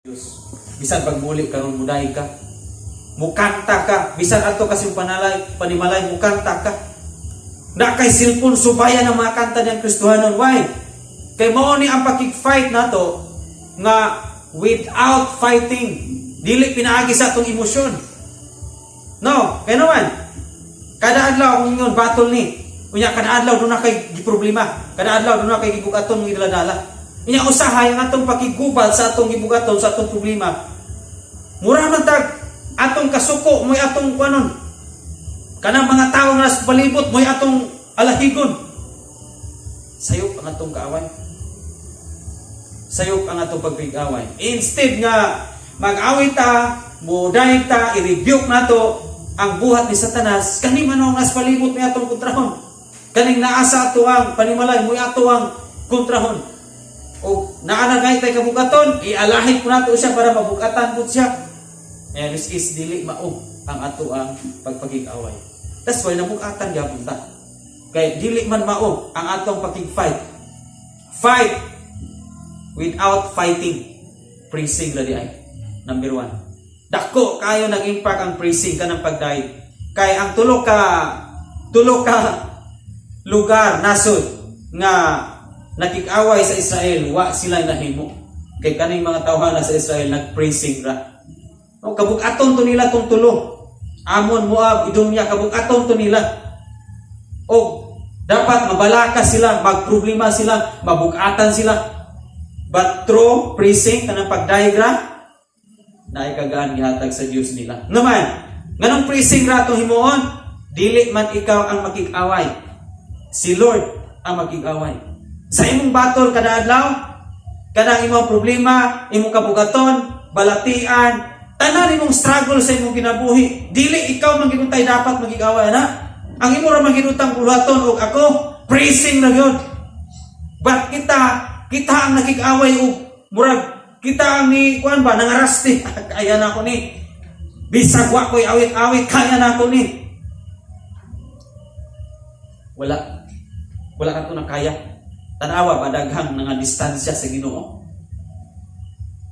Diyos. Bisan pagmuli karon, mudayeg ka. Mukanta ka. Bisan adto kasi panalay, panimalay, mukanta ka. Na kay cellphone, subayan ang mga kanta niyang Kristohanon. Why? Kay mao ni ang pakig-fight nato nga without fighting. Dili pinaagi sa atong emosyon. No, kay naman. Kada adlaw kung ingon battle ni. Unya kada adlaw duna kay giproblema. Kada adlaw duna kay gibugaton ng idala-dala. Unya usahay ang atong pakigubat sa atong gibugaton, sa atong problema. Mura man tag atong kasuko mo'y atong kuanon. Kanang mga tawo nga nasa palibot mo'y atong alahigon. Sayop ang atong kaaway. Sayop ang atong pagpig-away. Instead nga mag-away ta, mudayeg ta, i-rebuke nato ang buhat ni Satanas, kani man ang nas palibot may atong kontrahon. Kaning naa sa ato ang panimalay mo'y ato ang kontrahon. O naa na gay tay kabugaton, ialahig po nato siya para mabugatan po siya. And which is dili mao ang ato ang pagpakig-away. That's why nabugatan gyapon ta. Kay dili man mao ang atong pakig-fight. Fight without fighting. Praising ra di ay. Number one. Dako kayo nag-impact ang praising kanang pagdayeg. Kay ang tulo ka lugar, nasod nga nakig-away sa Israel, wa sila nahimo. Kay kaning mga tawhana sa Israel nag-praising ra. No, kabug-aton to nila tong tulo. Amon, Moab, Idumya, kabug-aton to nila. O dapat mabalaka sila, magproblema sila, mabugatan sila. But through praising, kanang pagdayeg ra, naay kagaan gihatag sa Dios nila. Naman, nganong praising ra atong himuon? Dili man ikaw ang makig-away. Si Lord ang makig-away. Sa imong battle kada adlaw, kanang imong problema, imong kabugaton, balatian, tanan imong struggle sa imong kinabuhi. Dili ikaw man gyud dapat magig-away na. Ang imo ra man gyud utang buhaton og ako praising na gyud. But kita ang nakig-away og murag kita ang ni kuan ba nangarasti. Kaya na ako ni. Bisag wa ko'y awit-awit, kaya na ako ni. Wala. Wala ka to na kaya. Tanawa ba daghang nga distansya sa Ginoo?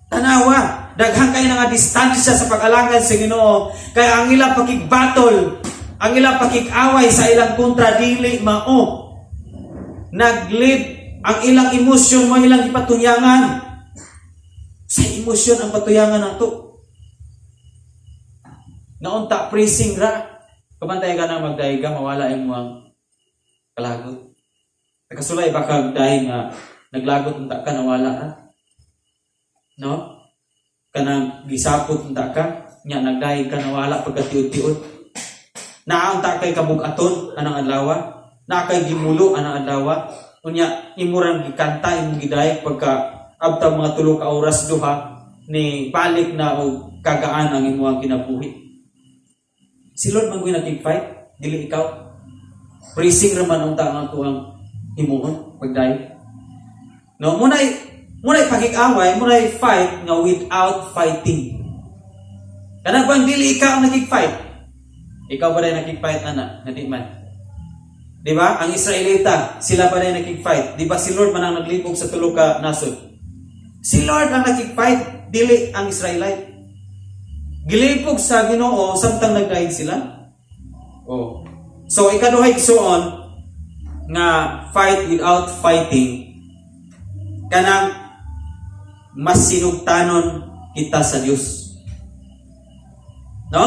Tanawa, daghang kay nga distansya sa pag-alagad sa Ginoo. Kaya ang ilang pakigbatol, ang ilang pakig-away sa ilang kontra dili mao. Nag-lead ang ilang emosyon mo ilang ipatuyangan. Sa emosyon ang patuyangan nato. Naunta praising ra. Kabantay ka na magdayeg ka, mawala imo ang kalagot. Nakasulay ba kag dahil nga naglagot unta ka, nawala ka? No? Kanang gisapot unta ka, nya nagdayeg ka, nawala pagkatiud-tiud. Naa unta kay kabugaton anang adlaw, naa kay gimulo anang adlaw, unya imo rang gikanta, imong gidayeg, pagka abta mga 3 ka oras, duha ni balik na og kagaan ang imong kinabuhi. Si Lord man nakig-fight, dili ikaw. Praising ra man unta ang ako ang himuon pagdayeg. No, muna'y pakig-away, muna'y fight nga without fighting. Kanang bang dili ikaw ang nakig-fight? Ikaw ba rin nakig-fight ana? Nga di man. Di ba? Ang Israelita, sila ba rin nakig-fight? Di ba si Lord man ang naglibog sa tulo ka nasod? Si Lord ang nakig-fight, dili ang Israelite. Gilibog sa Ginoo samtang nagdayeg sila. Oh. So ikaduhay, igsuon, nga fight without fighting, kanang masinugtanon kita sa Dios. No?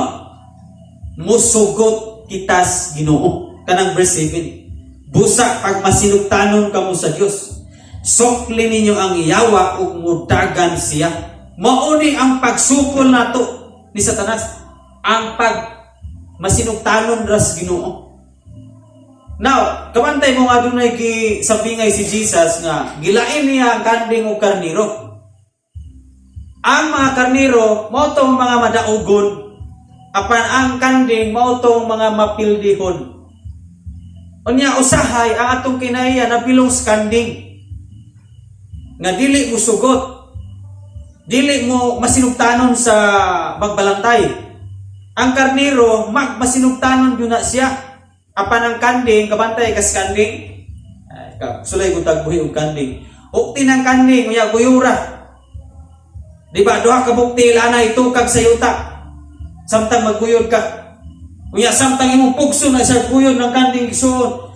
Musugot kita sa Ginoo. Kanang verse 7. Busa pag masinugtanon kamo sa Dios, sukli ninyo ang yawa ug mudagan siya. Mao ni ang pagsukol nato ni Satanas. Ang pag masinugtanon ras Ginoo. Now, kabantay mo nga dunay gisabingay si Jesus nga gilain niya ang kanding ug karniro. Ang mga karniro mao tong mga madaugon, apan ang kanding mao tong mga mapildihon. Unya usahay ang atong kinaiya nabilong sa kanding nga dili mo sugot, dili mo masinugtanon sa magbalantay. Ang karniro magmasinugtanon gyud na siya. Apan ang kanding, kabantay kas kanding. Ay, ka, sulay ko tagbuhi og kanding. Ukti ng kanding, unya guyura. Di ba, duha ka buktil ana itukag sa yuta. Samtang magkuyod ka. Unya samtang imong pugso na sa kuyod ng kanding, igsuon.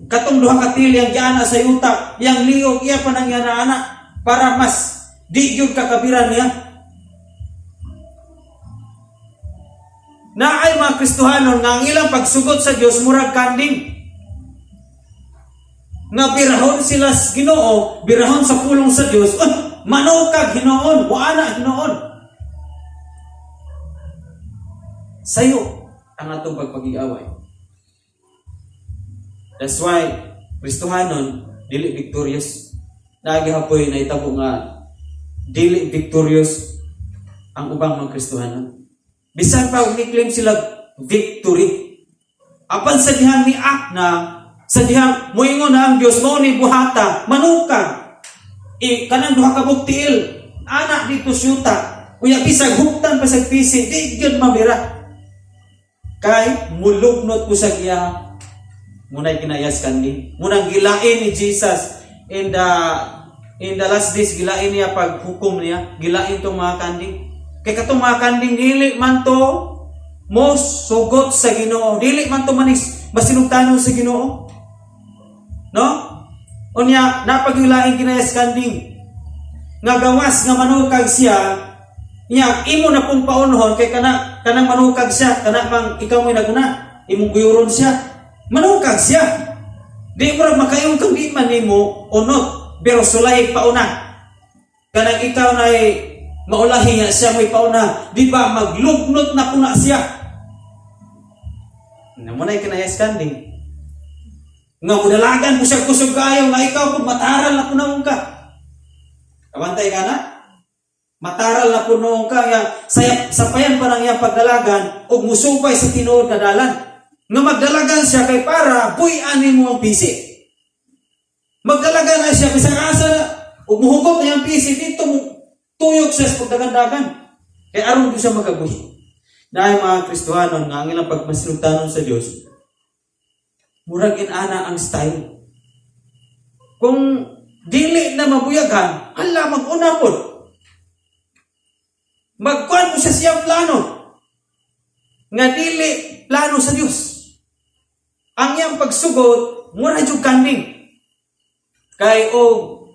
Katong duha ka til yang giana sa yuta, yang liog iya pa nang ana para mas di gyud kakabiran niya. Naay mga Kristohanon nga ang ilang pagsugot sa Dios murag kanding. Nga birahon sila sa Ginoo, birahon sa pulong sa Dios. Oh, manukag hinoon, buana hinoon. Sayo ang atong pagpag-iaway. That's why Kristohanon dili victorious. Nagihapoy na itabo nga dili victorious ang ubang mga Kristohanon. Bisan pa og ni-claim sila victory. Apan sa dihang ni act na, sa dihang moingon na ang Dios mao ni buhata, manukag. E kanang duha ka buktiil ana dito syuta. Unya bisag huktan pa sa pisi, di gyud mabira. Kay mulugnot ko sa iya munay kinayas kani. Munang gilain ni Jesus in the last days, gilain niya pag hukom niya, gilain tong mga kanding. Kay katong mga kanding dili man to mo sugot sa Ginoo, dili man to manis masinugtanon sa Ginoo. No? Unya napagilain kinayas kanding nga gawas nga manukag siya niya, imo na pong paunhon kay kana kanang manukag siya, kana mang ikaw mo'y naguna, imong guyuron siya, manukag siya, di mo ra makayon kang di man nimo unot, pero sulay pauna kanang ikaw na maulahi nga siya mo'y pauna, di ba maglugnot na kuna siya na mo na kinayas kanding nga mudalagan mo siya kusog kaayo nga ikaw pud mataral na kunaon ka. Kabantay ka na? Mataral na puno ka nga sayap sapayan pa nang iyang pagdalagan ug musubay sa tinuod na dalan. Nga magdalagan siya kay para buy-anin mo ang pisi. Magdalagan na siya bisag asa na ug muhugot na iyang pisi dito mo tuyok siya sa pagdagan-dagan. Kay aron gyud siya makabuhi. Dahil mga Kristohanon nga ang ilang pagmasinugtanon sa Dios, murag inana ang style. Kung dili na mabuyagan, hala, mag-una pod. Magkuan mo siya siyang plano. Nga dili plano sa Dios. Ang iyang pagsugot, mura jud kanding. Kay og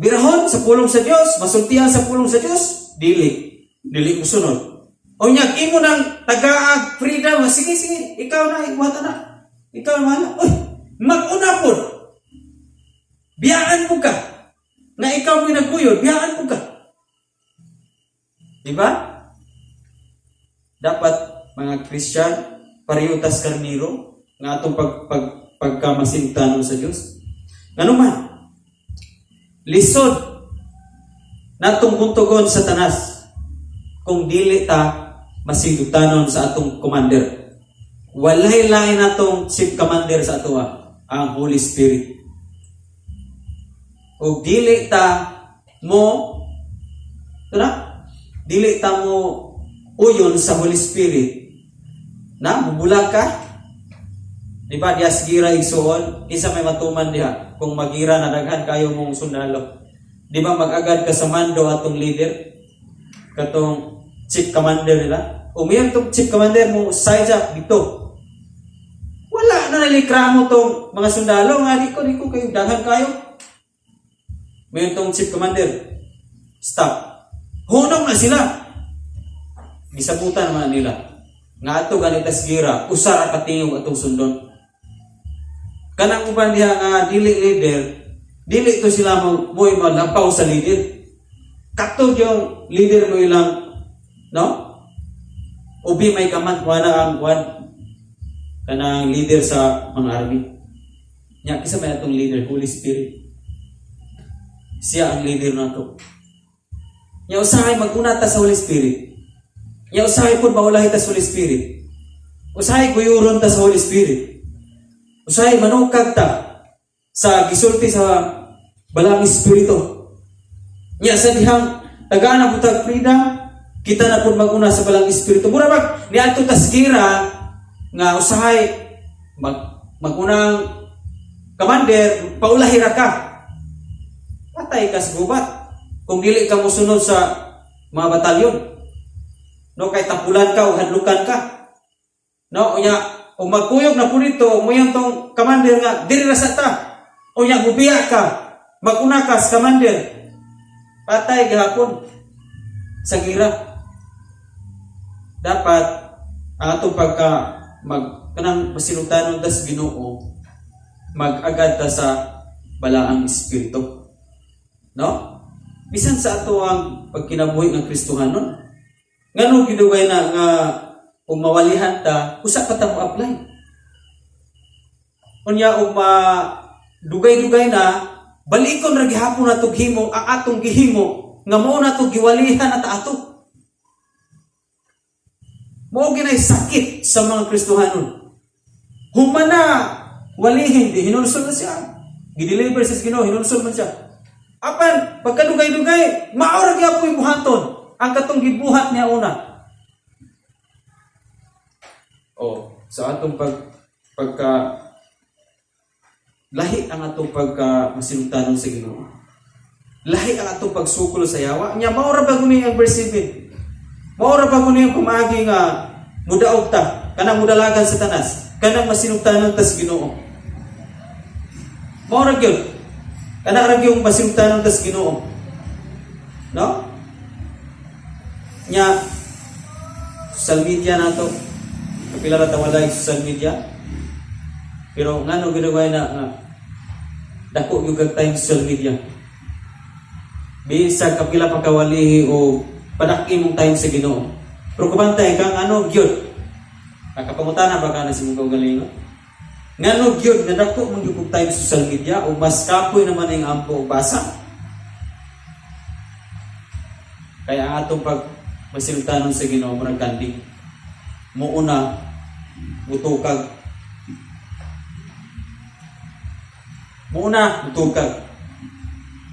birahon sa pulong sa Dios, masultihan sa pulong sa Dios, dili. Dili mo sunod. O nya imo nang tagaag freedom, sige sige, ikaw na ibuhat na. Ikaw na bahala. Uy, mag-una pod. Biyaan mo ka. Nga ikaw mo'y nagkuyod, biyaan mo ka. Di ba? Dapat mga Christian, pareho tas karniro nga atong pagkamasintanon sa Dios. Ngano man, lisod natong buntugon sa Satanas kung dili ta masinugtanon sa atong commander. Walay lain natong chief commander sa atoa, ang Holy Spirit. O dili ta mo ito na, dili ta mo uyon sa Holy Spirit na mubulag ka. Di ba diya gira, igsuon, isa may matuman diha kung magira na daghan kayo mong sundalo? Di ba mag-agad ka sa mando atong leader, katong chief commander nila? Umiyang tong chief commander mo side dito, wala na nalikramo tong mga sundalo nga di ko kayo daghan kayo. Mayon tong chief commander, "Stop." Hunong na sila. Gisabutan naman nila. Nga ato ganita gira, usa ra ka tingog atong sundon. Kanang uban diha nga dili leader, dili to sila mo mo'y malampaw sa leader. Katog yung leader mo ilang, no? Ubi may kaman, wala ang kwan kanang leader sa mga army. Nya kisa may atong leader, Holy Spirit. Siya ang leader nato. Nya usahay maguna ta sa Holy Spirit. Nya usahay pud maulahi ta sa Holy Spirit. Usahay guyuron ta sa Holy Spirit. Usahay manukag ta sa gisulti sa Balang Espiritu. Nya sa dihang tagaan na pud freedom, kita na pud maguna sa Balang Espiritu. Mura bag niadto tas gira nga usahay magunang commander, paulahi ra ka. Patay ka sa gubat. Kung dili ka mosunod sa mga batalyon. No, kay tapulan ka o hadlukan ka. No, unya ug magkuyog na po dito, moingon tong commander nga diri ra sa ta. Unya mubiya ka, maguna ka sa commander. Patay gihapon sa gira. Dapat ang atong pagka mag kanang masinugtanon ta sa Ginoo, mag-agad ta sa balaang espiritu. No? Bisan sa ato ang pagkinabuhi ng Kristohanon. Ngano gidugay na nga kung mawalihan ta, usa pa ta mo apply. Unya ug ma dugay-dugay na, balikon ra gihapon nato himo ang atong gihimo nga mao nato giwalihan na ta ato. Mao ginay sakit sa mga Kristohanon. Humana walihin di hinulsol na siya. Gideliver sa Ginoo, hinulsol man siya. Apan pagkadugay-dugay, mao ra gyapon buhaton ang katong gibuhat niya una. Oh, sa atong pagka lahi ang atong pagka masinugtanon sa Ginoo. Lahi ang atong pagsukol sa yawa. Nya mao ra ba guni ang verse 7? Mao ra ba guni ang pamaagi nga mudaog ta, kanang mudalagan sa Satanas, kanang masinugtanon ta sa Ginoo. Mao ra gyud. Kana ra gyud masinugtanon ta sa Ginoo. No? Nya social media nato. Kapila ra ta walay social media. Pero ngano ginagawa na nga dako yung kag time social media. Bisag kapila pa kawalihi o padak-i mong time sa Ginoo. Pero kabantay kang ano gyud. Nakapangutana ba ka na sa imong kaugalingon? Ngano gyud nga dako man gyud kog time sa social media o mas kapoy naman ang ampo og basa. Kaya ang atong pag masinugtanon sa Ginoo murag kanding. Muuna mutukag. Muuna mutukag.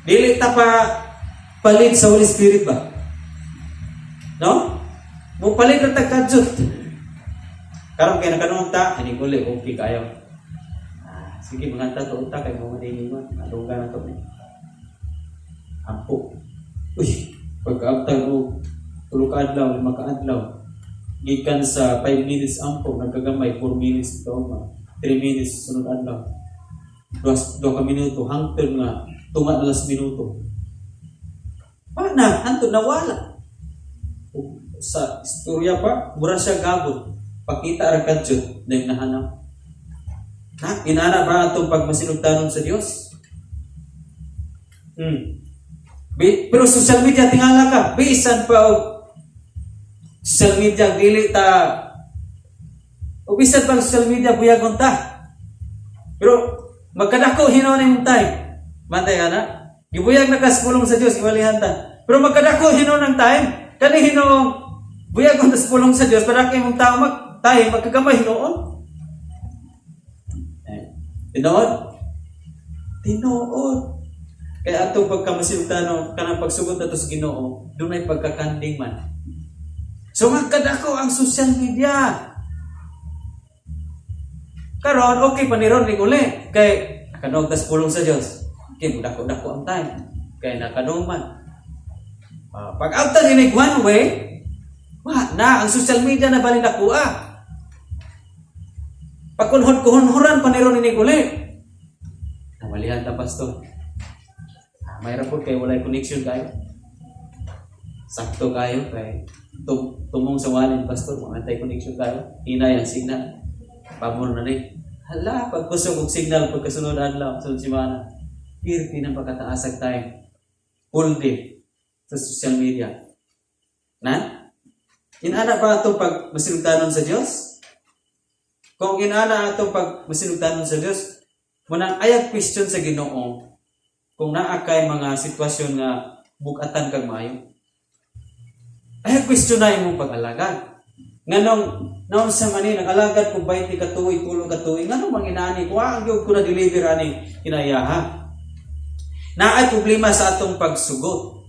Dili ta pa palit sa Holy Spirit ba? No? Mupalit ra ta kadyot. Karon kay nakanuog ta, ani uli okay kayo. Ah, sige, mga ta to uta kay mo man mo. Adungga na to ni. Ampo. Uy, pagkaabtang og 3 ka adlaw, 5 ka adlaw. Gikan sa 5 minutes ampo, nagkagamay 4 minutes ito ma. 3 minutes sunod adlaw. 2 ka minuto hangtod nga tunga na las minuto. Paana, hantod nawala. Ug sa istorya pa, mura siya gabot. Pakita ra kadyot na yung nahanap. Na, inana ba atong pagmasinugtanon sa Dios? Pero social media, tingala ka, bisan pa og social media dili ta o bisan pa og social media buyagon ta. Pero magkadako hinuon imong time. Bantay ka na? Gibuyag na ka sa pulong sa Dios, iwalihan ta. Pero magkadako hinuon ang time. Kani hinuon buyagon ta sa pulong sa Dios para kay imong tao mag time magkagamay hinuon. Eh, tinuod? Tinuod. Kaya atong pagkamasinugtano kanang pagsugot nato sa Ginoo, dunay pagkakanding man. So magkadako ang social media. Karon okay pa ni ron ning uli kay nakanog tas pulong sa Dios. Kay dako-dako ang time. Kay nakaduman. Pag after inig one way, wa na ang social media na bali nakuha. Pagkunhod-kunhuran pa ni ron inig uli. Nawalihan ta, pastor. Ah, mayroon po kay walay connection kayo. Sakto kayo kay tumong sa walin, pastor, mga tay connection kayo. Hinay ang signal. Pabor na ni. Hala, pagkusog og signal pagkasunod adlaw, sunod semana. Pirti ng pagkataasag time. Full day sa social media. Na? Inana ba atong pag masinugtanon sa Dios? Kung inana atong pag masinugtanon sa Dios, munang ayag question sa Ginoo kung naa kay mga sitwasyon nga bugatan kag maayo. Ayag question na imong pag-alagad. Nganong naon sa man ni nag-alagad kung 20 ka tuig, 3 ka tuig, nganong manginani ko ang gyud ko na deliver ani kinayaha. Naay problema sa atong pagsugot.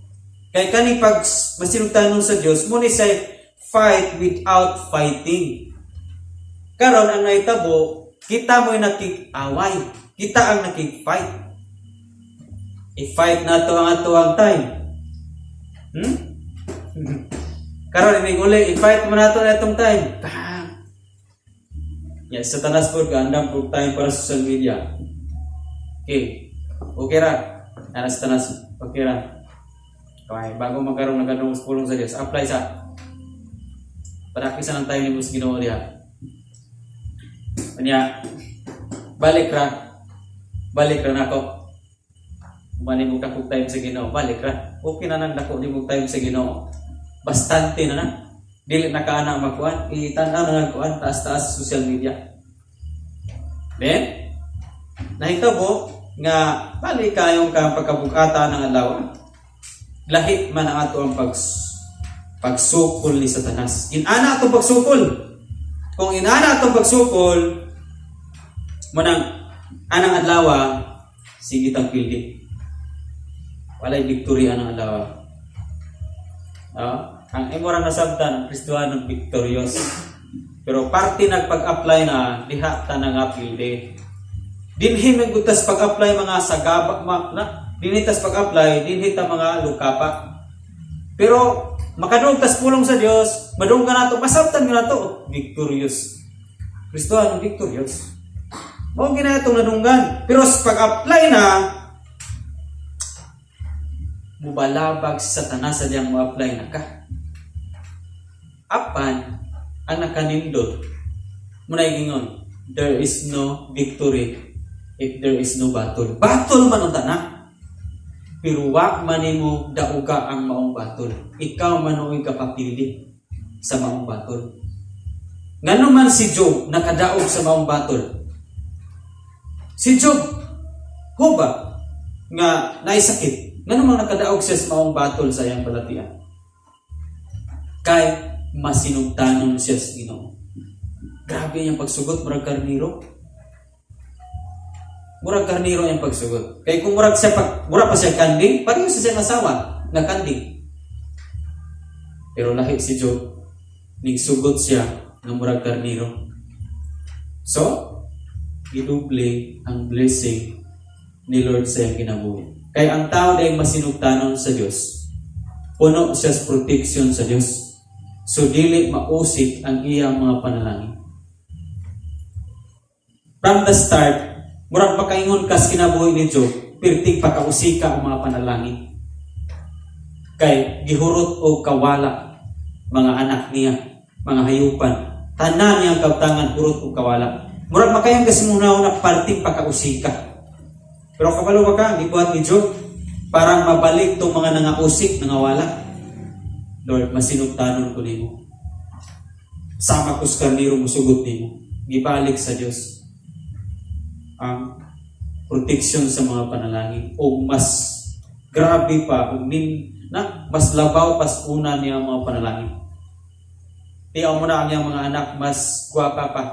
Kay kani pag masinugtanon sa Dios mo ni say fight without fighting. Karon ang nahitabo, kita mo'y nakig-away. Kita ang nakig-fight. I-fight nato ang ato ang time. Karon inig uli, i-fight mo nato na itong time. Bang! Ya, Satanas po, kaandam po time para sa social media. Okay. Okay ra. Ana Satanas, okay ra. Okay, bago magkaroon nagkadungog sa pulong sa Dios, apply sa Padaki sa ng time ni Mus Ginoo diha. Unya, balik ra. Balik ra nako. Umani mo dakog time sa Ginoo, balik ra. Okay na nang dako nimo time sa Ginoo. Bastante na na. Dili na ka ana magkuan, itan-aw na lang kuan taas-taas sa social media. Then, nahitabo nga balik kayong ka pagkabugata ng adlaw. Lahi man ang ato ang pagsukol ni Satanas. Inana atong pagsukol. Kung inana atong pagsukol, manang anang adlaw, sige tang pildi. Walay victory anang adlaw. Ah, ang imo ra nasabtan ang Kristohanon victorious. Pero parte nagpag-apply na diha ta na nga pildi. Dinhi man gud tas pag-apply mga sagaba ma, na dinhi tas pag-apply dinhi ta mga lukapa. Pero makadungog tas pulong sa Dios, madungog ka nato, masabtan ka nato, victorious. Kristohanon victorious. Mao gina itong nadunggan. Pero sa pag-apply na, mubalabag si Satanas sa diyang mo-apply na ka. Apan, ang nakanindot, muna gingon, there is no victory if there is no battle. Battle man ang tanan. Pero wa man nimo dauga ang maong battle. Ikaw man ang kapapili sa maong battle. Ngano man si Job nakadaog sa maong battle? Si Job, huba nga naisakit. Ngano man nakadaog siya sa maong battle sa iyang balatian? Kay masinugtanon siya sa Ginoo. Grabe iyang pagsugot, murag karniro. Murag karniro ang pagsugot. Kay kung murag siya pag, murag pa siya kanding, pareho sa siyang asawa nga kanding. Pero lahi si Job, ning sugot siya nga murag karniro. So, giduble ang blessing ni Lord sa iyang kinabuhi. Kay ang tao dahil masinugtanon sa Dios, puno siya sa protection sa Dios. So dili mausik ang iyang mga panalangin. From the start, murag pakaingon kas kinabuhi ni Job, pirting pakausika ang mga panalangin. Kay gihurot og kawala mga anak niya, mga hayupan. Tanan niyang kabtangan hurot og kawala. Murag makaingon kasi muna na parting pakausika. Pero kabalo ba ka, gibuhat ni Job, parang mabalik tong mga nangausik, nangawala. Lord, masinugtanon ko nimo. Sama ko sa karniro musugot nimo. Gibalik sa Dios ang protection sa mga panalangin o mas grabe pa o min na mas labaw pas una niya ang mga panalangin. Tiyaw mo na ang iyang mga anak mas gwapa pa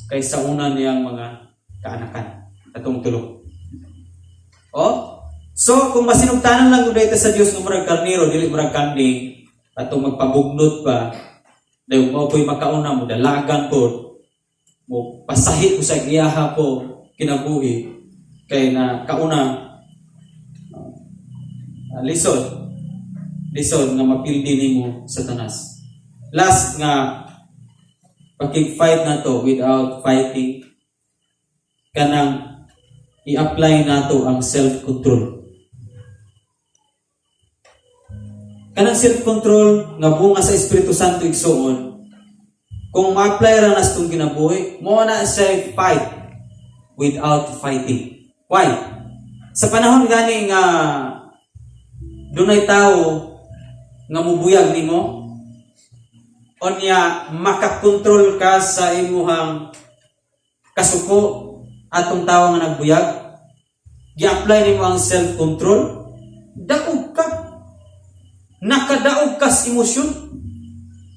kaysa una niyang mga kaanakan atong tulo. Oh, so kung masinugtanan lang gud sa Dios nga murag karniro dili murag kanding atong magpabugnot pa dahil mo ko'y makauna mo dalagan ko mo pasahi ko sa iyaha ko kinabuhi kay na kauna lisod lisod nga mapildi nimo Satanas. Last nga pakig-fight nato without fighting, kanang i-apply nato ang self-control. Kanang self-control nga bunga sa Espiritu Santo, igsuon, kung ma-apply ra nas itong kinabuhi, mo na siya fight without fighting. Why? Sa panahon gani nga dunay tao nga mubuyag nimo, unya makakontrol ka sa imuhang kasuko atong tawo nga nagbuyag, gi-apply nimo ang self-control, daog ka. Nakadaog ka sa emosyon.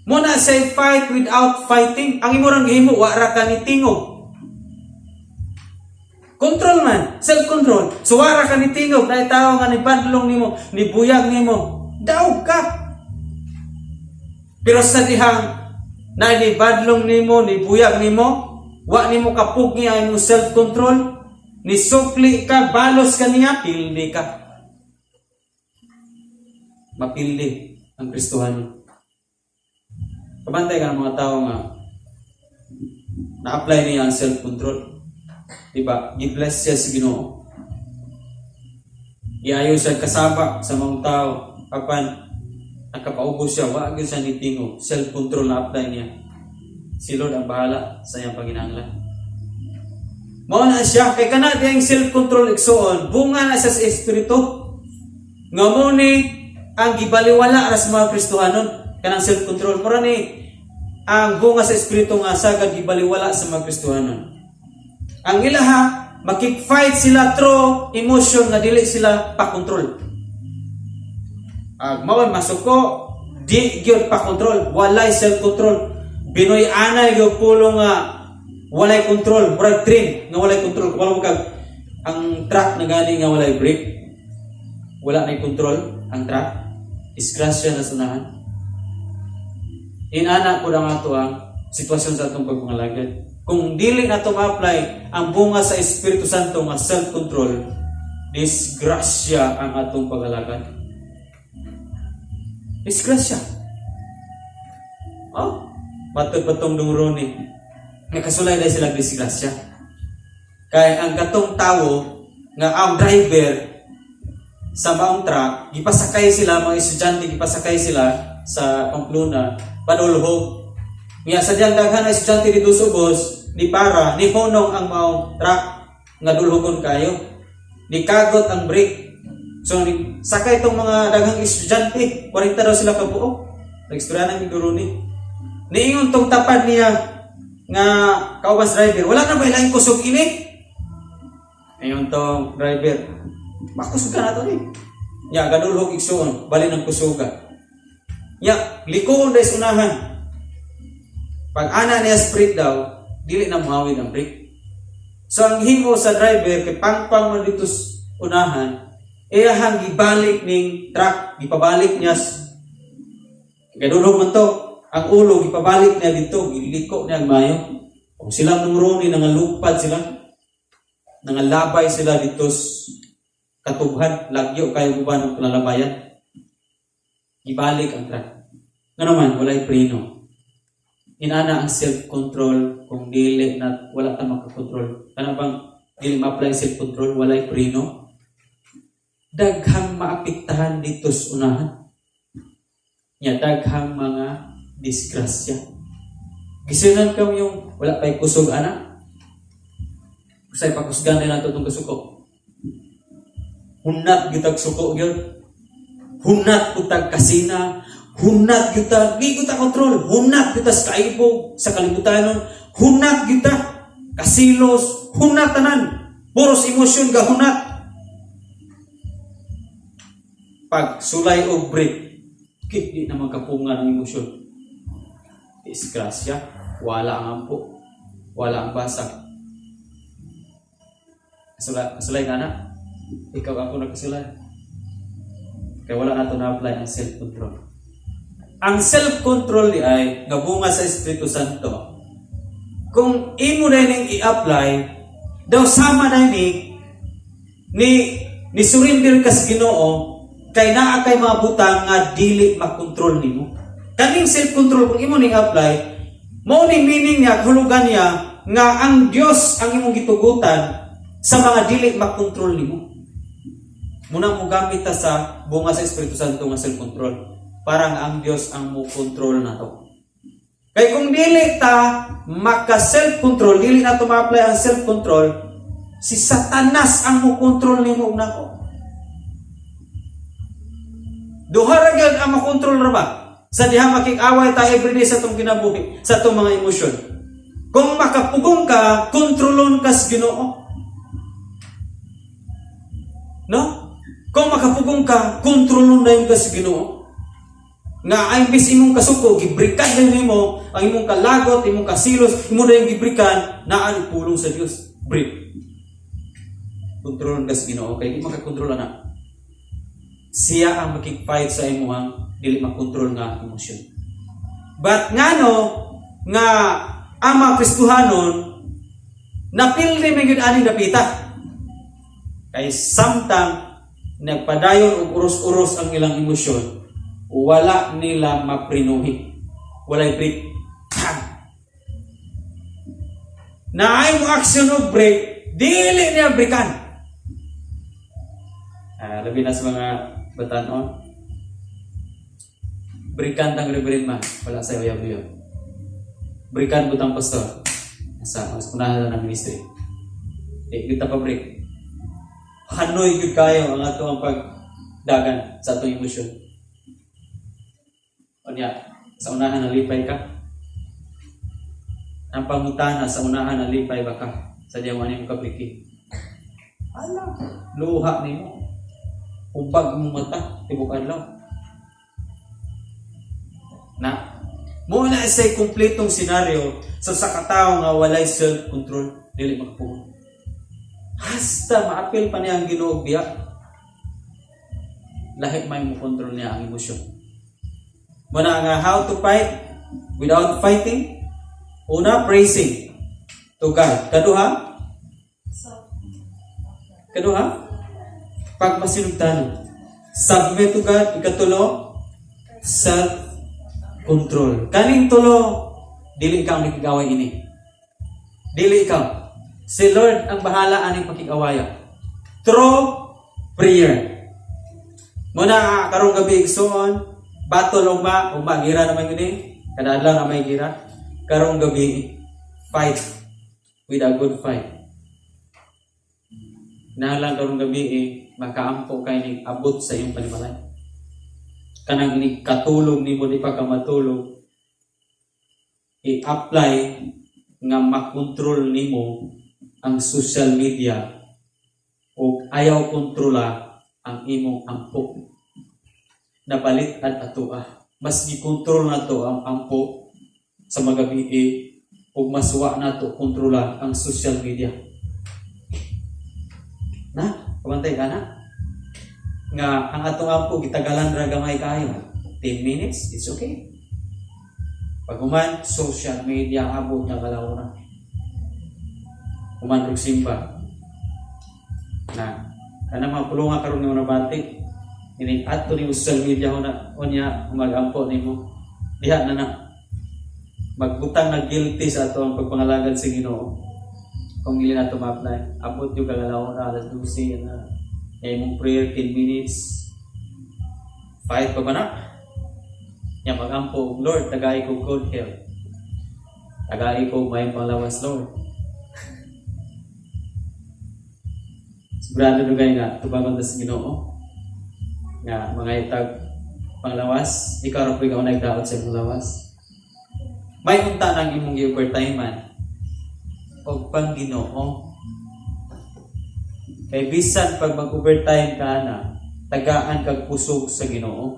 Mo na say fight without fighting. Ang imo rang gihimo, wa ra ka ni tingog. Control man, self-control. So wa ra ka ni tingog, na tawo nga ni badlong nimo, ni buyag nimo, daog ka. Pero sa dihang na ni badlong nimo, ni buyag nimo, wa nimo kapugni ang imong self-control, ni sukli ka, balos ka niya, pildi ka. Mapildi ang Kristohanon. Kabantay ka ng mga tao nga na-apply niya ang self-control. Di ba? Gi-bless siya sa Ginoo. Iayo siya kasaba sa mga tao. Apan nakapaubos siya, wa gyud siya nitingo. Self-control na apply niya. Si Lord ang bahala sa iyang panginahanglan. Mao na siya, kay kana diyang self-control, igsuon, bunga na siya sa Espiritu. Nga mo ni ang gibaliwala ra sa mga Kristohanon, kanang self-control. Mura ni ang bunga sa Espiritu nga sagad gibaliwala sa mga Kristohanon. Ang ilaha, makig-fight sila through emotion nga dili sila pa-control. Ag mao masuko, di gyud pa-control, walay self-control. Binoy anay gyud pulo nga walay control, murag train nga walay control. Wala mo kag ang truck na gani nga walay brake. Wala na control ang truck. Disgrasya na sunahan. Inana po ang ato ang sitwasyon sa atong pagpangalagad. Kung dili na ito ma-apply ang bunga sa Espiritu Santo nga self-control, disgrasya ang atong pag-alagad. Disgrasya. Oh, matod pa tong dungro ni. Nakasulay na sila disgrasya. Kay ang katong tawo nga ang driver sa maong truck, gipasakay sila mga estudyante, gipasakay sila sa Pamplona, padulhog. Nga sa diyang daghan na estudyante dito sa ubos, ni para, ni hunong ang maong truck nga dulhogon kayo. Ni kagot ang brake. So, ni, sakay itong mga daghang estudyante, 40 daw sila kabuo. Nag-istorya ng ni. Niingon tong tapad niya nga kauban sa driver, "Wala na ba ilang kusog ini?" Ayon tong driver, "Makusog ka na to ni." Nya, gadulhog, igsuon, bali ng kusuga. Nya, likoon dahil unahan. Pag ana niya sa brake daw, dili na muhawid ang brake. So ang himo sa driver, kay pangpang man dito sa unahan, iyahang gibalik ning truck, gipabalik niya gadulhog man to, ang ulo gipabalik niya dito, giliko niya ang mayo. Kung silang numroni, nangalupad sila, nangalabay sila dito sa katubhan, lagyo kayo guban ng kalalabayan. Gibalik ang truck. Nga naman, walay preno. Inana ang self-control kung dili na wala ta makakontrol. Kana bang dili ma-apply self-control, walay preno. Daghang maapektahan dito sa unahan. Nya daghang mga disgrasya. Gisunan kam yung wala pa'y kusog ana. Usay pakusgan din nato itong kasuko. Hunat gitag suko gyud. Hunat putag kasina, hunat gyud, di gyud ta kontrol, hunat gyud ta sa kaibog, sa kalibutan nun, hunat gyud ta kasilos, hunat tanan. Puros emosyon ga hunat. Pag sulay og brake, kit di na magkapunga ng emosyon. Disgrasya, wala ang ampo, wala ang basag. Kasulay, kasulay ka na? Ikaw ako nagkasulay. Kaya wala na ito na-apply ang self-control. Ang self-control di ay nga bunga sa Espiritu Santo. Kung imo na ning i-apply, daw sama na ni ni ni surrender ka sa Ginoo kay naa kay mga butang nga dili makontrol nimo. Kaning self-control, kung imo ning apply, mao ning meaning niya, hulugan niya nga ang Dios ang imong gitugutan sa mga dili makontrol nimo. Muna mo gamit ta sa bunga sa Espiritu Santo nga self-control. Parang ang Dios ang mo control na to. Kay kung dili ta maka self-control, dili na to ma-apply ang self-control, si Satanas ang mo control nimo ug nako. Duha ra gyud ang makontrol ra ba? Sa diha makig-away ta everyday sa atong kinabuhi, sa atong mga emosyon. Kung makapugong ka, kontrolon ka sa Ginoo. No? Kung makapugong ka, kontrolon na yung ka sa Ginoo. Nga ay imbis imong kasuko, gibrikan din nimo ang imong kalagot, imong kasilos, imo na yung gibrikan, naa ni pulong sa Dios. Break. Kontrolon ka sa Ginoo kay di makakontrol na. Siya ang makig-fight sa imuhang dili makontrol nga emosyon. But ngano nga ang mga Kristohanon napildi man gyud aning dapita. Kay samtang nagpadayon og uros-uros ang ilang emosyon, Wala nila maprinuhi. Walay brake. Naay mo action og brake, dili niya breakan. Ah, labi na sa mga batanon. Breakan tang reverend man, wala sa uyab-uyab. Breakan butang pastor. Sa mas unahan ng ministry. Di kita pa break. Hanoy gyud kayo ang ato ang pagdagan sa atong emosyon. Unya, sa unahan nalipay ka. Ang pangutana, sa unahan nalipay ba ka? Sa diyang wani mo kabriki. Ala, luha nimo. Ubag mo mata, tibok adlaw. Na, mo na sa kumpletong senaryo sa katawo nga walay self-control, dili makapugon. Hasta maapil pa niya ang Ginoo biya. Lahi may mo kontrol niya ang emosyon. Muna nga how to fight without fighting. Una, praising to God. Kaduha? Kaduha? Pagmasinugtanon. Submit to God. Ikatulo, self-control. Kaning tulo, dili ikaw ang nakigaway ini. Dili ikaw. Si Lord ang bahala aning pakig-awaya. Through prayer. Muna karong gabi, igsuon, battle ugma, ugma gira naman yun eh. Kada adlaw na may gira. Karong gabi, fight with a good fight. Nalang karong gabi eh, makaampo kay ning abot sa iyong panimalay. Kanang inig katulog nimo, di pa ka matulog, i-apply nga makontrol nimo ang social media o ayaw kontrola ang imong ampo. Nabalit at atoa. Mas gikontrol nato ang ampo sa magabi ug mas wa nato kontrola ang social media. Na, pamantay ka na? Nga ang atong ampo gitagalan ra gamay kayo. 10 minutes, it's okay. Pag human, social media, abot nga kalawra. Human og simba. Na, kana mga pulunga karon nga nabati. Ini adto ni social media na unya magampo nimo. Diha na na. Magbutang na guilty sa ato ang pagpangalagad sa Ginoo. Kung ili na ito ma-apply, abot yung kalalaw na alas 12 na. Eh, imong prayer 10 minutes. Fight pa ba na? Ya magampo, "Lord, tagay ko good health. Tagay ko may panglawas, Lord." Sigurado dugay nga tubagon ta sa Ginoo. Nga mga itag panglawas, ikaw ra po ikaw nagdaot sa imong lawas. May unta nang imong gi-overtime og pang Ginoo. Kay bisan pag mag-overtime ka na, tagaan kag kusog sa Ginoo.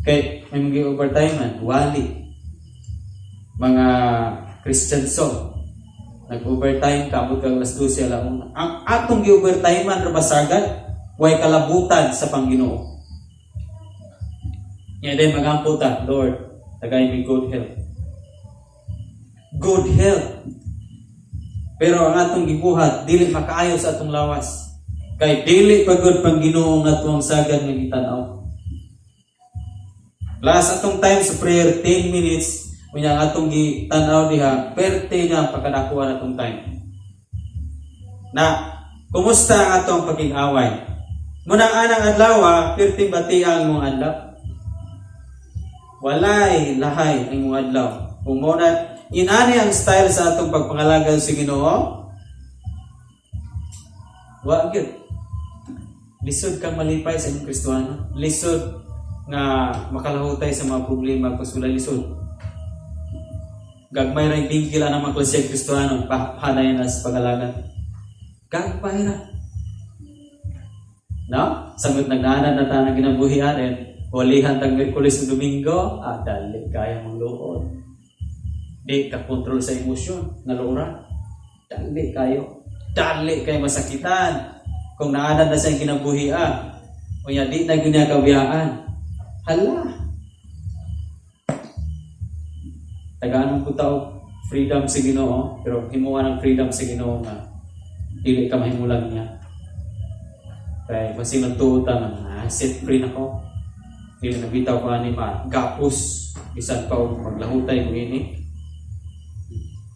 Kay may mga overtime man, wali. Mga Christian song. Nag-overtime ka, abot kag alas 12, alauna. Ang atong gi-overtime man ra basagad, way kalabutan sa Panginoon. Nga din magampo ta, "Lord, tagay mi good health." Good health. Pero ang atong gibuhat, dili makaayo sa atong lawas. Kay dili pa gud pang Ginoo nga atuang sagad nga gitan-aw. Plus atong time sa prayer 10 minutes, unya ang atong gitan-aw diha, perte nga ang pagkadakuan atong time. Na, kumusta ang atong paging-away? Munang anang adlaw, pirting bati ang imong adlaw. Walay lahay ang imong adlaw. Kung mo na inani ang style sa atong pagpangalagad sa Ginoo, wa gyud. Lisod kang malipay sa imong Kristohano. Lisod nga makalahutay sa mga problema pag lisod. Gagmay ra bingkil ang mga klase Kristohano, pahanay na sa pag-alagad. Gagmay ra. No? Samot nagnaanad na ta ng kinabuhian, walihan tag Miyerkules ug Domingo, dali kaya mong luod. Di ka kontrol sa emosyon, nga lura. Dali kayo. Dali kayo masakitan. Kung naanad na sa kinabuhi, unya di na gyud niya kabiyaan. Hala. Tagaan mo tao freedom sa Ginoo, pero himuha ng freedom sa Ginoo nga dili ka mahimulag niya. Kay masing nagtuo ta nga, "Ah, set free na ko." Dili na bitaw ko ani ma gapos bisan pa og maglahutay ko ini.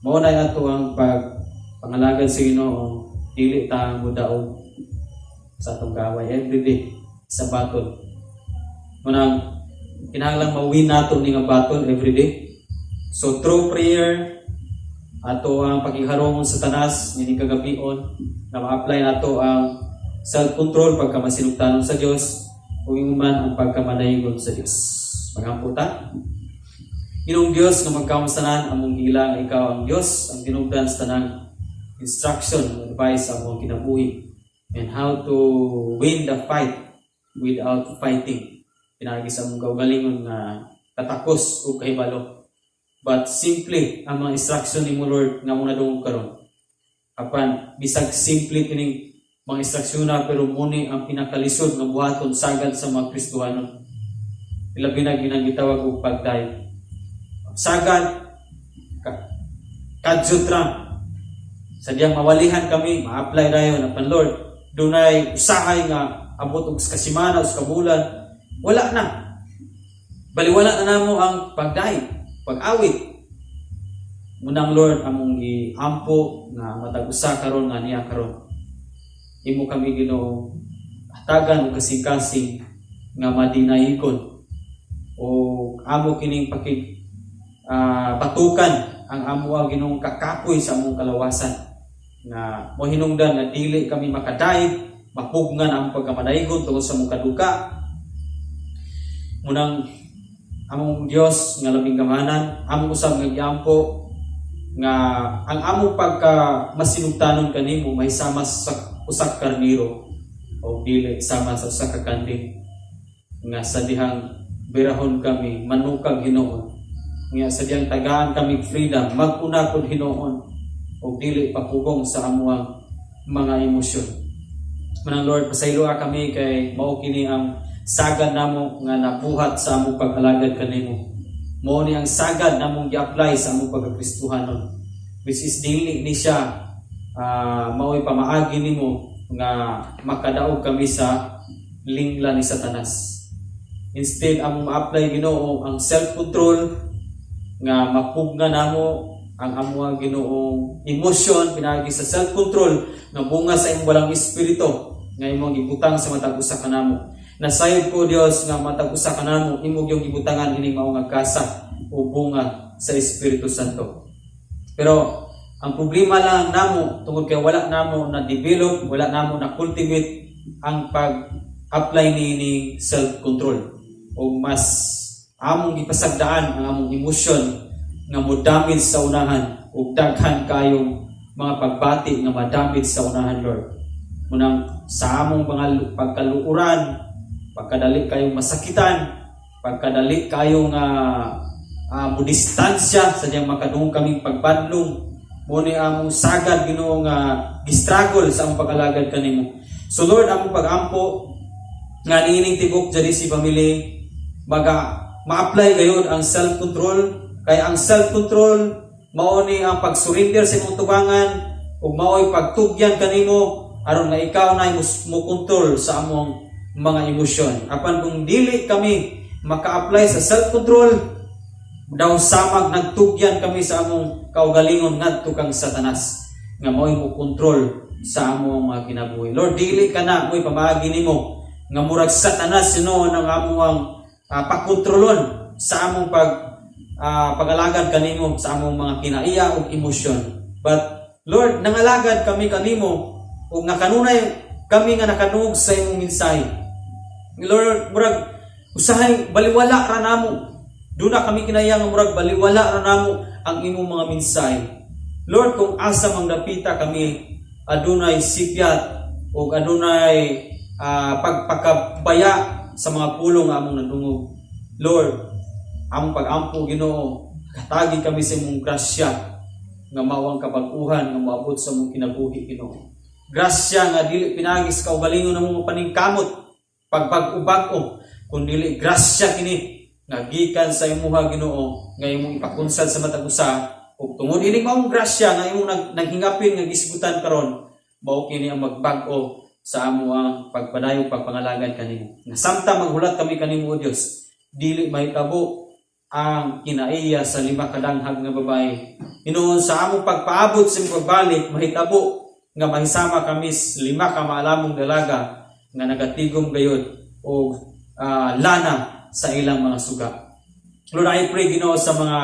Mao na ato ang pag pangalagad sa Ginoo, dili ta modaog sa atong gaway everyday sa battle. Munang kinahanglan ma-win nato ni nga battle everyday. So through prayer, ato ang paghiharong sa Satanas nining kagabion nga ma-apply nato ang self-control, pagka masinugtanon sa Dios ug man ang pagkamanaygon sa Dios. Magampo ta. Ginoong Dios nga magkamang tanan, among giila nga ikaw ang Dios ang tinubdan sa tanang instruction, advice sa among kinabuhi and how to win the fight without fighting. Pinaagi sa among kaugalingon nga katakos o kahibalo. But simply ang mga instruction nimo, Lord, nga among nadungog karon. Apan bisag simple kining mga instruksyon na, pero mao ni ang pinakalisod nga buhaton sagad sa mga Kristohanon. Ilabi na ginang gitawag og pagdayeg. Sagad kadyot ra sa diyang mawalihan kami, ma-apply dayon. Apan Lord, dunay usahay nga abot og ka semana o ka bulan, wala na. Baliwala na namo ang pagdayeg, pag-awit. Munang Lord, among giampo nga matag usa karon nga niya karon, imo kami, Ginoo, hatagan og kasing-kasing nga madinayigon o amo kining pakig batukan ang amo ang Ginoong kakapoy sa among kalawasan nga mohinungdan nga dili kami makadayeg, mapugngan ang pagkamanaygon tungod sa among kaduka. Munang among Dios nga labing gamhanan, among usab nga giampo nga ang among pagka masinugtanon kanimo mahisama sa usa ka karniro o dili sama sa usa ka kanding nga sa dihang birahon kami, manukag hinuon, nga sa dihang tagaan kami freedom, mag-una pod hinuon o dili papugong sa amuang mga emosyon. Manang Lord, pasayloa kami kay mao kini ang sagad namo nga nabuhat sa among pag-alagad kanimo. Mao ni ang sagad namong gi-apply sa among pagkakristuhanon, which is dili ni siya mao'y pamaagi nimo nga makadaog kami sa lingla ni Satanas. Instead, among ma-apply, Ginoo, ang self-control nga mapugna namo ang amuang, Ginoong, emosyon pinaagi sa self-control nga bunga sa imong Balaang Espiritu nga imong gibutang sa matag usa kanamo. Nasayod ko, Dios, nga matag usa kanamo imo gyung gibutangan ining mao nga kasa o bunga sa Espiritu Santo. Pero ang problema lang namo, tungod kay wala namo na develop, wala namo na cultivate ang pag-apply ni self-control o mas among gipasagdaan ang among emosyon nga mo damage sa unahan ug daghan kayong mga pagbati nga madamage sa unahan, Lord. Munang sa among mga pagkaluoran, pagkadali kayong masakitan, pagkadali kayong mo distansya sa diyang makadungog kaming pagbanlong, mao ni among sagad, Ginoo, nga gistruggle sa among pag-alagad kanimo. So Lord, among pagampo nga niining tibok JDC family maga ma-apply gayud ang self-control, kay ang self-control mao ni ang pag-surrender sa imong tubangan ug mao'y pagtugyan kanimo aron nga ikaw na mo control sa among mga emosyon. Apan kung dili kami maka-apply sa self-control, daw samag nagtugyan kami sa among kaugalingon ngadto kang Satanas nga mao'y mo kontrol sa among mga kinabuhi. Lord, dili ka na mo'y pamaagi nimo nga murag Satanas hinuon ang among pakontrolon sa among pag-alagad kanimo sa among mga kinaiya ug emosyon. But Lord, nangalagad kami kanimo ug nga kanunay kami nga nakadungog sa imong mensahe. Lord, murag usahay baliwala ra namo. Duna kami kinaya nga murag baliwala ra namo ang imong mga mensahe. Lord, kung asa mang dapita kami, adunay sipyat o adunay pagpakabaya sa mga pulong nga among nadungog. Lord, among pag-ampo, Ginoo, katagi kami sa imong grasya nga mao ang kabag-uhan nga moabot sa among kinabuhi, Ginoo. Grasya nga dili pinaagi sa kaugalingon namong paningkamot, pagbag-o-bag-o, kun dili grasya kini nga gikan sa imuha, Ginoo, nga imong ipakunsad sa matag usa. Ug tungod ining maong grasya nga imong naghingapin nga gisgutan karon, mao kini ang magbag-o. sa amo ang pagpadayong pagpangalagad kanimo. Nga samtang maghulat kami kanimo, O Dios, dili mahitabo ang kinaiya sa lima kadanghag nga babae. Hinuon sa among pagpaabot sa imong pagbalik, mahitabo nga mahisama kami sa lima ka maalamong dalaga nga nagatigom gayod og lana sa ilang mga suga. Lord, I pray, Ginoo, sa mga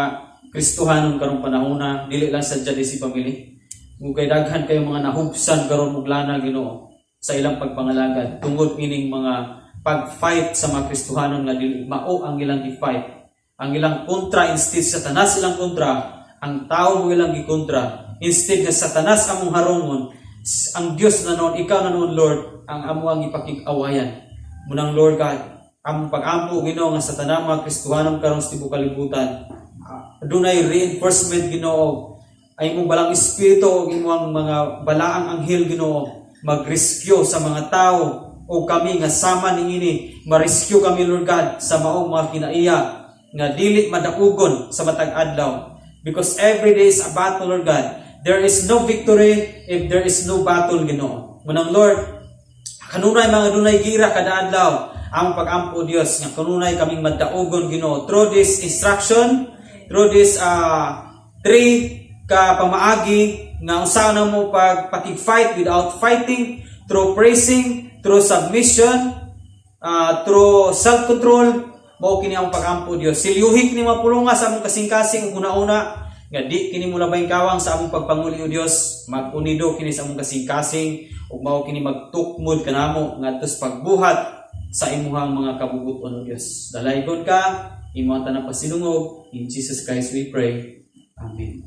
Kristohanon karong panahona, dili lang sa JDC family. Kung kay daghan kayo mga nahubsan karon og lana, Ginoo, sa ilang pagpangalagad tungod ining mga pag-fight sa mga Kristohanon nga dili mao ang ilang gi-fight. Ang ilang kontra, instead Satanas ilang kontra, ang tao mo ilang gikontra. Instead nga Satanas among harongon, ang Dios na noon, ikaw na noon, Lord, ang amo ang ipakig-awayan. Munang Lord God, among pag-ampo, Ginoo, nga sa tanang mga Kristohanon karon sa tibuok kalibutan, dunay reinforcement, Ginoo, ay imong Balaang Espiritu ug imong mga balaang anghel, Ginoo, mag-rescue sa mga tao o kami nga sama niini, ma-rescue kami, Lord God, sa maong mga kinaiya nga dili madaugon sa matag adlaw, because every day is a battle, Lord God. There is no victory if there is no battle, Ginoo. Munang Lord, kanunay mga dunay gira kada adlaw, ang pag-ampo, Dios, nga kanunay kaming madaugon, Ginoo, through this instruction, through this three ka pamaagi nga unsa na mo pag pakig-fight without fighting, through praising, through submission, through self-control. Mao kini ang pag-ampo, Dios. Silyuhi kini mga pulunga sa among kasing-kasing ug una-una nga di kini molabay kawang sa among pagpanguli, o Dios. Mag-unido kini sa among kasing-kasing ug mao kini magtukmod kanamo ngadto sa pagbuhat sa imuhang mga kabubut-on, o Dios. Dalaygon ka, imong tanang pasidungog. In Jesus Christ we pray. Amen.